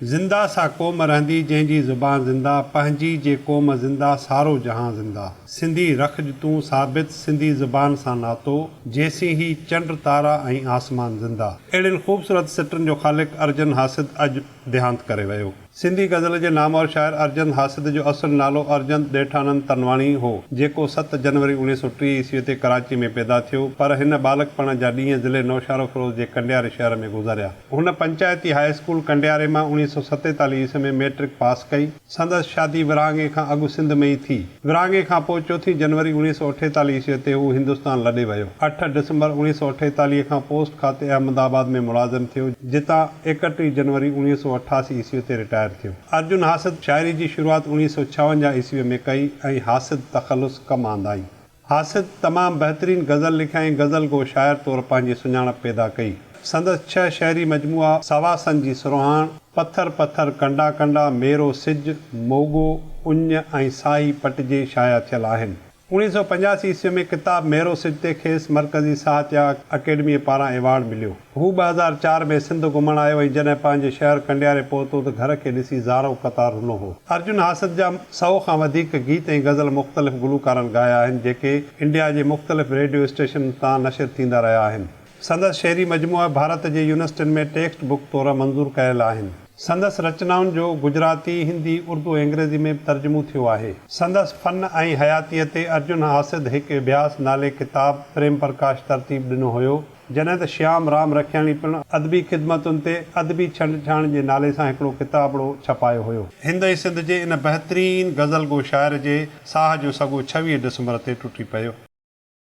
زنده سا قوم رهندي جنهن جي زبان زنده، پنهنجي جي قوم زنده سارو جهان زنده. سنڌي رکج تون ثابت سنڌي زبان سان ناتو، جيسين هي چنڊ تارا ۽ آسمان زنده. اهڙين خوبصورت سٽن جو خالق ارجن حاسد اڄ ديهانت ڪري ويو. سنڌي غزل جي نامور شاعر ارجند حاسد جو اصل نالو ارجند ڏيٺانند تنواڻي هو، جيڪو ست جنوري 1930 عيسويء تي ڪراچيء ۾ پيدا ٿيو، پر هن ٻالڪپڻ جا ڏينهن ضلعي نوشهروفيروز جي ڪنڊياري شهر ۾ گذاريا. هن پنچائتي هاء اسڪول ڪنڊياري مان 1947 عيسوي ۾ مئٽرڪ پاس ڪئي. سندس شادي ورهاڱي کان اڳ سنڌ ۾ ئي ٿي. ورهاڱي کان پوء چوٿين جنوري 1948 عيسويء تي هو هندستان لڏي ويو. اٺ ڊسمبر 1948 کان پوسٽ کاتي احمد آباد ۾ ملازم ٿيو، جتان 31 جنوري 1988 عيسويء تي رٽائر ٿيو. ارجن حاسد شاعري جي شروعات 1956 عيسويء ۾ ڪئي ۽ حاسد تخلص ڪم آندائين. حاسد تمام بهترين غزل لکيائين غزل گو شاعر طور پنهنجي سڃاڻپ پيدا ڪئي. سندس ڇهه شعري مجموعا سواسن جي سرهاڻ، پٿر پٿر ڪنڊا ڪنڊا، ميرو سج، موڳو، اڃ ۽ ساهي پٽجي شايع ٿيل آهن. 1985 عيسوي ۾ ڪتاب ميرو سج تي کيس مرڪزي ساهتيا اڪيڊميء پاران ايوارڊ مليو. هو 2004 ۾ سنڌ گهمڻ آيو ۽ جڏهن پنهنجي شهر ڪنڊياري پهتو ته گهر کي ڏسي زارو قطار رنو هو. ارجن حاسد جا سئو کان وڌيڪ گيت ۽ غزل مختلف گلوڪارن ڳايا آهن، جيڪي انڊيا جي مختلف ريڊيو اسٽيشنن تان نشر ٿيندا رهيا آهن. سندس شعري مجموعا ڀارت جي يونيورسٽين ۾ ٽيڪسٽ بڪ طور منظور ڪيل آهن. سندس رچنائن جو گجراتي، هندي، اردو ۽ انگريزي ۾ به ترجمو ٿيو آهي. سندس فن ۽ حياتيء تي ارجن حاسد هڪ اڀياس نالي ڪتاب پريم پرڪاش ترتيب ڏنو هيو. جڏهن ته شيام رام رکياڻي پڻ ادبي خدمتن تي ادبي ڇنڊڇاڻ جي نالي سان هڪڙو ڪتابڙو ڇپايو هيو. هند ۽ سنڌ جي ان بهترين غزل گو شاعر جي ساهه جو سڳو 26 ڊسمبر تي ٽٽي پيو.